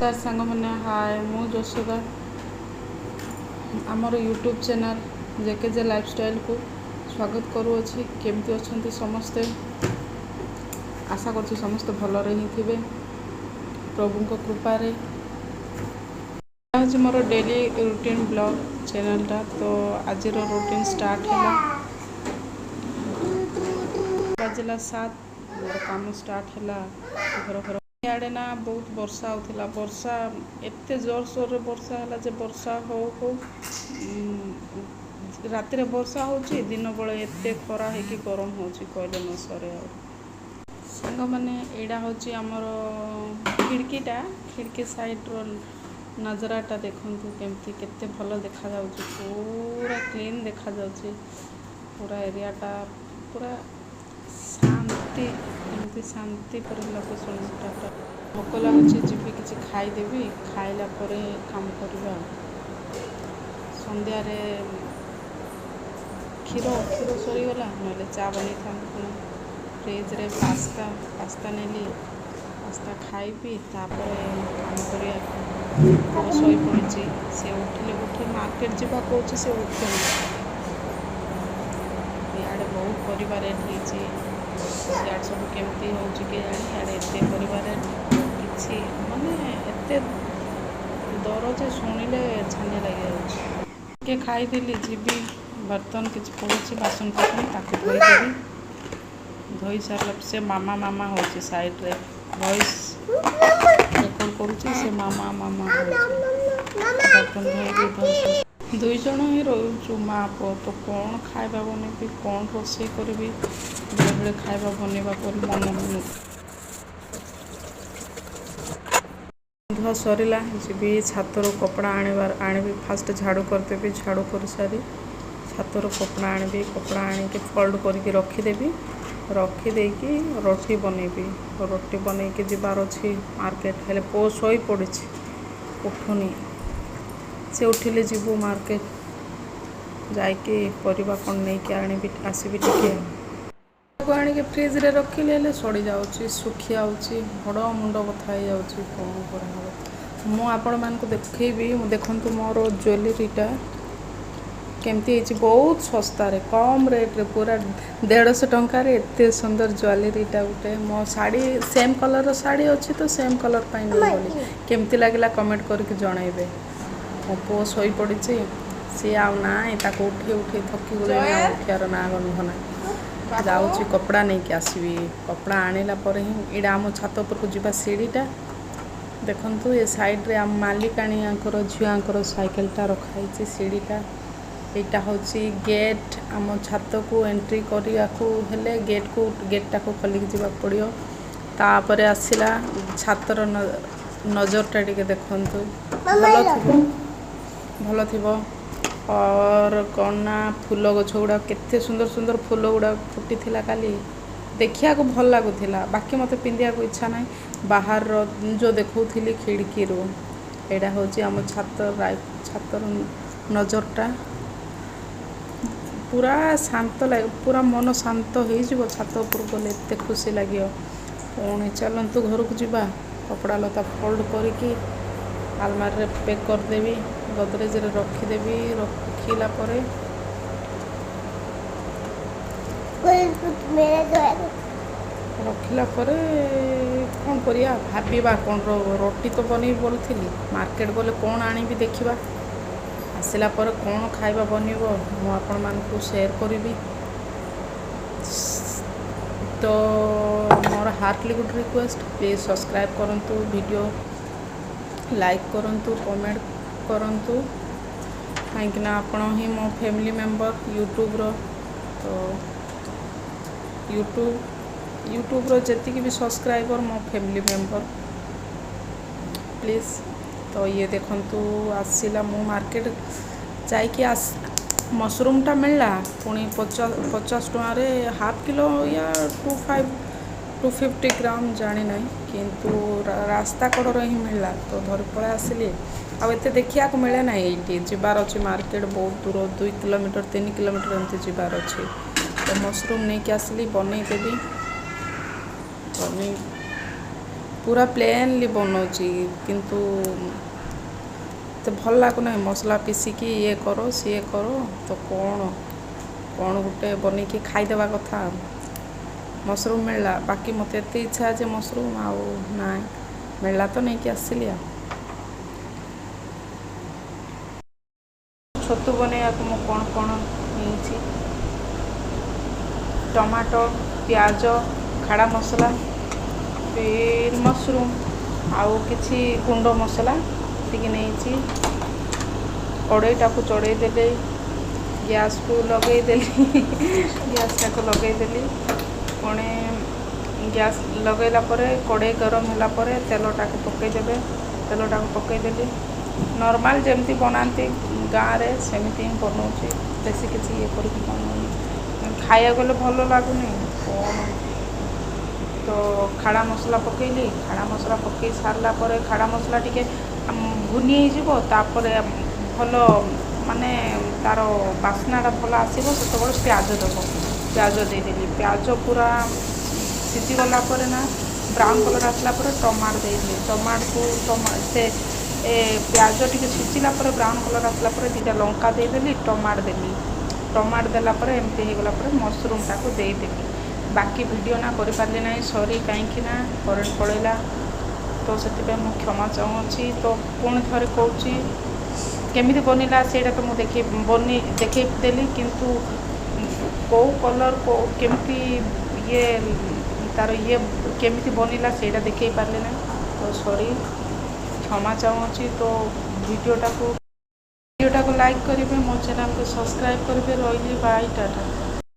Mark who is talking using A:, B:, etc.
A: ନମସ୍କାର ସାଙ୍ଗମାନେ, ହାଏ। ମୁଁ ଯଶୋଦା, ଆମର ୟୁଟ୍ୟୁବ୍ ଚ୍ୟାନେଲ୍ ଜେକେଜେ ଲାଇଫଷ୍ଟାଇଲ୍କୁ ସ୍ୱାଗତ କରୁଅଛି। କେମିତି ଅଛନ୍ତି ସମସ୍ତେ? ଆଶା କରୁଛି ସମସ୍ତେ ଭଲରେ ହିଁ ଥିବେ ପ୍ରଭୁଙ୍କ କୃପାରେ। ହେଉଛି ମୋର ଡେଲି ରୁଟିନ୍ ବ୍ଲଗ୍ ଚ୍ୟାନେଲ୍ଟା। ତ ଆଜିର ରୁଟିନ୍ ଷ୍ଟାର୍ଟ ହେଲା। ବାଜିଲା 7, ମୋର କାମ ଷ୍ଟାର୍ଟ ହେଲା। ଘର ଘର ଇଆଡ଼େ ନା ବହୁତ ବର୍ଷା ହେଉଥିଲା। ବର୍ଷା ଏତେ ଜୋରସୋରରେ ବର୍ଷା ହେଲା ଯେ ବର୍ଷା ହଉ ହଉ ରାତିରେ ବର୍ଷା ହେଉଛି, ଦିନ ବେଳେ ଏତେ ଖରା ହେଇକି ଗରମ ହେଉଛି, କହିଲେ ନ ସରେ। ଆଉ ସାଙ୍ଗମାନେ, ଏଇଟା ହେଉଛି ଆମର ଖିଡ଼କିଟା। ଖିଡ଼କି ସାଇଡ଼୍ର ନଜରାଟା ଦେଖନ୍ତୁ କେମିତି, କେତେ ଭଲ ଦେଖାଯାଉଛି। ପୁରା କ୍ଲିନ୍ ଦେଖାଯାଉଛି, ପୁରା ଏରିଆଟା ପୁରା ଶାନ୍ତି, ଏମିତି ଶାନ୍ତି ପରି ଲୋକେସନ୍ଟା। ଭୋକ ଲାଗୁଛି, ଯିବି କିଛି ଖାଇଦେବି, ଖାଇଲା ପରେ କାମ କରିବା। ଆଉ ସନ୍ଧ୍ୟାରେ କ୍ଷୀର ସରିଗଲା, ନହେଲେ ଚା ବନେଇଥାନ୍ତି। ପୁଣି ଫ୍ରିଜରେ ପାସ୍ତା ନେଲି, ପାସ୍ତା ଖାଇବି, ତାପରେ କାମ କରିବା। ପୁଅ ଶୋଇପଡ଼ିଛି, ସେ ଉଠିଲେ ଉଠି ମାର୍କେଟ ଯିବା କହୁଛି, ସେ ଉଠୁନି। ଇଆଡ଼େ ବହୁତ ପରିବା ରେଟ୍ ହେଇଛି। ସିଆଡ଼େ ସବୁ କେମିତି ହେଉଛି କେଜାଣି। ଇଆଡ଼େ ଏତେ ପରିବା ରେଟ୍, କିଛି ମାନେ ଏତେ ଦର ଯେ ଶୁଣିଲେ ଛାନିଆ ଲାଗିଯାଉଛି। ଟିକେ ଖାଇଦେଲି, ଯିବି ବର୍ତ୍ତନ କିଛି ପଡ଼ିଛି, ବାସନ କୁସନ, ତାକୁ ଧୋଇଦେବି। ଧୋଇ ସାରିଲା, ସେ ମାମା ମାମା ହେଉଛି, ସାଇଡ଼୍ରେ ଭଏସ୍ ରେକର୍ଡ଼ କରୁଛି, ସେ ମାମା ମାମା ହେଉଛି। ବର୍ତ୍ତନ ଧୋଇବି, ଧୋଇ ଦୁଇ ଜଣ ହିଁ ରହୁଛୁ, ମା ପୁଅ। ତ କ'ଣ ଖାଇବା ବନେଇବି, କ'ଣ ରୋଷେଇ କରିବି, ବେଳେବେଳେ ଖାଇବା ବନେଇବା ପରେ ମନ ହେଉନଥିବ। ଧୁଆ ସରିଲା, ଯିବି ଛାତରୁ କପଡ଼ା ଆଣିବାର ଆଣିବି। ଫାଷ୍ଟ ଝାଡ଼ୁ କରିଦେବି। ଝାଡ଼ୁ କରିସାରି ଛାତରୁ କପଡ଼ା ଆଣିବି। କପଡ଼ା ଆଣିକି ଫୋଲ୍ଡ କରିକି ରଖିଦେବି। ରଖିଦେଇକି ରୋଟି ବନେଇବି। ରୋଟି ବନେଇକି ଯିବାର ଅଛି ମାର୍କେଟ। ହେଲେ ପୁଅ ଶୋଇ ପଡ଼ିଛି, ଉଠୁନି। ସେ ଉଠିଲେ ଯିବୁ ମାର୍କେଟ, ଯାଇକି ପରିବା କ'ଣ ନେଇକି ଆଣିବି, ଆସିବି ଟିକେ। ତାକୁ ଆଣିକି ଫ୍ରିଜରେ ରଖିଲେ ହେଲେ ସଢ଼ି ଯାଉଛି, ଶୁଖି ଯାଉଛି, ବଡ଼ ମୁଣ୍ଡ ବଥା ହେଇଯାଉଛି। କ'ଣ କରାହେବ? ମୁଁ ଆପଣମାନଙ୍କୁ ଦେଖେଇବି। ମୁଁ ଦେଖନ୍ତୁ ମୋର ଜୁଏଲେରୀଟା କେମିତି ହେଇଛି। ବହୁତ ଶସ୍ତାରେ, କମ୍ ରେଟ୍ରେ, ପୁରା 150 ଟଙ୍କାରେ ଏତେ ସୁନ୍ଦର ଜୁଏଲେରୀଟା ଗୋଟେ। ମୋ ଶାଢ଼ୀ ସେମ୍ କଲର୍ର ଶାଢ଼ୀ ଅଛି, ତ ସେମ୍ କଲର୍ ପାଇଁ ନେଇଗଲି। କେମିତି ଲାଗିଲା କମେଣ୍ଟ କରିକି ଜଣାଇବେ। ମୋ ପୁଅ ଶୋଇପଡ଼ିଛି, ସିଏ ଆଉ ନାହିଁ। ତାକୁ ଉଠେଇ ଉଠେଇ ଥକି ଗଲେଣି, ଆଉ ଉଠିବାର ନାଁ ଗନ୍ଧ ନାହିଁ। ଯାଉଛି କପଡ଼ା ନେଇକି ଆସିବି। କପଡ଼ା ଆଣିଲା ପରେ ହିଁ। ଏଇଟା ଆମ ଛାତ ଉପରକୁ ଯିବା ସିଢ଼ିଟା ଦେଖନ୍ତୁ। ଏ ସାଇଡ଼୍ରେ ଆମ ମାଲିକାଣୀଙ୍କର ଝିଅଙ୍କର ସାଇକେଲଟା ରଖାହେଇଛି। ସିଢ଼ିଟା, ଏଇଟା ହେଉଛି ଗେଟ୍। ଆମ ଛାତକୁ ଏଣ୍ଟ୍ରି କରିବାକୁ ହେଲେ ଗେଟ୍ଟାକୁ ଖୋଲିକି ଯିବାକୁ ପଡ଼ିବ। ତାପରେ ଆସିଲା ଛାତର ନଜରଟା ଟିକେ ଦେଖନ୍ତୁ। ଭଲ ଥିବ, ଭଲ ଥିବ। ଅର୍ କ'ଣ ନା ଫୁଲ ଗଛ ଗୁଡ଼ାକ କେତେ ସୁନ୍ଦର ସୁନ୍ଦର ଫୁଲ ଗୁଡ଼ାକ ଫୁଟିଥିଲା କାଲି, ଦେଖିବାକୁ ଭଲ ଲାଗୁଥିଲା। ବାକି ମୋତେ ପିନ୍ଧିବାକୁ ଇଚ୍ଛା ନାହିଁ। ବାହାରର ଯେଉଁ ଦେଖାଉଥିଲି ଖିଡ଼କିରୁ, ଏଇଟା ହେଉଛି ଆମ ଛାତ, ଛାତର ନଜରଟା। ପୁରା ଶାନ୍ତ ଲାଗେ, ପୁରା ମନ ଶାନ୍ତ ହେଇଯିବ ଛାତ ଉପରକୁ ଗଲେ, ଏତେ ଖୁସି ଲାଗିବ। ପୁଣି ଚାଲନ୍ତୁ ଘରକୁ ଯିବା। କପଡ଼ା ଲତା ଫୋଲ୍ଡ କରିକି ଆଲମାରିରେ ପ୍ୟାକ୍ କରିଦେବି, ଗଦରେଜରେ ରଖିଦେବି। ରଖିଲା ପରେ ରଖିଲା ପରେ କ'ଣ କରିବା ଭାବିବା। କ'ଣ ରୋଟି ତ ବନେଇବି ବୋଲିଥିଲି, ମାର୍କେଟ ଗଲେ କ'ଣ ଆଣିବି ଦେଖିବା। ଆସିଲା ପରେ କ'ଣ ଖାଇବା ବନିବ ମୁଁ ଆପଣମାନଙ୍କୁ ସେୟାର କରିବି। ତ ମୋର ହାର୍ଟଲି ଗୋଟେ ରିକ୍ୱେଷ୍ଟ, ପ୍ଲିଜ୍ ସବସ୍କ୍ରାଇବ୍ କରନ୍ତୁ, ଭିଡ଼ିଓ ଲାଇକ୍ କରନ୍ତୁ, କମେଣ୍ଟ କରନ୍ତୁ, କାହିଁକିନା ଆପଣ ହିଁ ମୋ ଫ୍ୟାମିଲି ମେମ୍ବର ୟୁଟ୍ୟୁବ୍ର। ତ ୟୁଟ୍ୟୁବ୍ର ଯେତିକି ବି ସବସ୍କ୍ରାଇବର୍ ମୋ ଫ୍ୟାମିଲି ମେମ୍ବର, ପ୍ଲିଜ୍। ତ ଇଏ ଦେଖନ୍ତୁ ଆସିଲା। ମୁଁ ମାର୍କେଟ ଯାଇକି ଆସ ମସରୁମ୍ଟା ମିଳିଲା ପୁଣି 50 ଟଙ୍କାରେ ହାଫ୍ କିଲୋ ୟା 2 5 250 ଗ୍ରାମ ଜାଣିନାହିଁ, କିନ୍ତୁ ରାସ୍ତା କଡ଼ରେ ହିଁ ମିଳିଲା, ତ ଧରି ପଳେଇ ଆସିଲି। ଆଉ ଏତେ ଦେଖିବାକୁ ମିଳେ ନାହିଁ ଏଇଠି। ଯିବାର ଅଛି ମାର୍କେଟ ବହୁତ ଦୂର, 2 କିଲୋମିଟର, 3 କିଲୋମିଟର ଏମିତି ଯିବାର ଅଛି। ତ ମସରୁମ୍ ନେଇକି ଆସିଲି, ବନେଇଦେବି। ବନେଇ ପୁରା ପ୍ଲେନଲି ବନଉଛି, କିନ୍ତୁ ଏତେ ଭଲ ଲାଗୁନାହିଁ। ମସଲା ପିସିକି ଇଏ କର, ସିଏ କର, ତ କ'ଣ କ'ଣ ଗୋଟେ ବନେଇକି ଖାଇଦେବା କଥା। ମସରୁମ୍ ମିଳିଲା, ବାକି ମୋତେ ଏତେ ଇଚ୍ଛା ଯେ ମସରୁମ୍ ଆଉ ନାଇଁ ମିଳିଲା ତ ନେଇକି ଆସିଲି। ଆଉ ଛତୁ ବନେଇବାକୁ ମୁଁ କ'ଣ କ'ଣ ନେଇଛି? ଟମାଟୋ, ପିଆଜ, ଖାଡ଼ା ମସଲା, ଫିର୍ ମସରୁମ୍ ଆଉ କିଛି ଗୁଣ୍ଡ ମସଲା ଟିକେ ନେଇଛି। କଡ଼େଇଟାକୁ ଚଢ଼େଇ ଦେଲି, ଗ୍ୟାସ୍କୁ ଲଗେଇଦେଲି। ଗ୍ୟାସ୍ଟାକୁ ଲଗେଇଦେଲି। ପୁଣି ଗ୍ୟାସ୍ ଲଗେଇଲା ପରେ, କଡ଼େଇ ଗରମ ହେଲା ପରେ ତେଲଟାକୁ ପକେଇଦେବେ। ତେଲଟାକୁ ପକେଇଦେଲି। ନର୍ମାଲ୍ ଯେମିତି ବନାନ୍ତି ଗାଁରେ, ସେମିତି ହିଁ ବନଉଛି। ବେଶୀ କିଛି ଇଏ କରିକି ବନଉନି। ଖାଇବାକୁ ଗଲେ ଭଲ ଲାଗୁନି କ'ଣ। ତ ଖାଡ଼ା ମସଲା ପକେଇଲି। ଖାଡ଼ା ମସଲା ପକେଇ ସାରିଲା ପରେ, ଖାଡ଼ା ମସଲା ଟିକେ ଭୁନି ହେଇଯିବ, ତାପରେ ଭଲ ମାନେ ତା'ର ବାସ୍ନାଟା ଭଲ ଆସିବ, ସେତେବେଳେ ପିଆଜ ଦେବ। ପିଆଜ ଦେଇଦେଲି। ପିଆଜ ପୁରା ସିଝିଗଲା ପରେ ନା, ବ୍ରାଉନ୍ କଲର୍ ଆସିଲା ପରେ ଟମାଟୋ ଦେଇଦେଲି। ଟମାଟୋକୁ ସେ ପିଆଜ ଟିକେ ସିଝିଲା ପରେ, ବ୍ରାଉନ୍ କଲର୍ ଆସିଲା ପରେ ଦୁଇଟା ଲଙ୍କା ଦେଇଦେଲି, ଟମାଟୋ ଦେଲି। ଟମାଟୋ ଦେଲା ପରେ, ଏମିତି ହେଇଗଲା ପରେ ମସରୁମ୍ଟାକୁ ଦେଇଦେଲି। ବାକି ଭିଡ଼ିଓ ନା କରିପାରିଲି ନାହିଁ, ସରି, କାହିଁକି ନା କରେଣ୍ଟ ପଳେଇଲା, ତ ସେଥିପାଇଁ ମୁଁ କ୍ଷମା ଚାହୁଁଛି। ତ ପୁଣି ଥରେ କହୁଛି, କେମିତି ବନିଲା ସେଇଟା ତ ମୁଁ ଦେଖେଇ ବନେଇ ଦେଖେଇ ଦେଲି, କିନ୍ତୁ କେଉଁ କଲର୍, କେଉଁ କେମିତି ଇଏ ତା'ର ଇଏ କେମିତି ବନିଲା, ସେଇଟା ଦେଖେଇ ପାରିଲି ନାହିଁ। ତ ସରି, କ୍ଷମା ଚାହୁଁଛି। ତ ଭିଡ଼ିଓଟାକୁ ଲାଇକ୍ କରିବେ, ମୋ ଚ୍ୟାନେଲକୁ ସବସ୍କ୍ରାଇବ୍ କରିବେ। ରହିଲି, ବାଇ, ଟାଟା।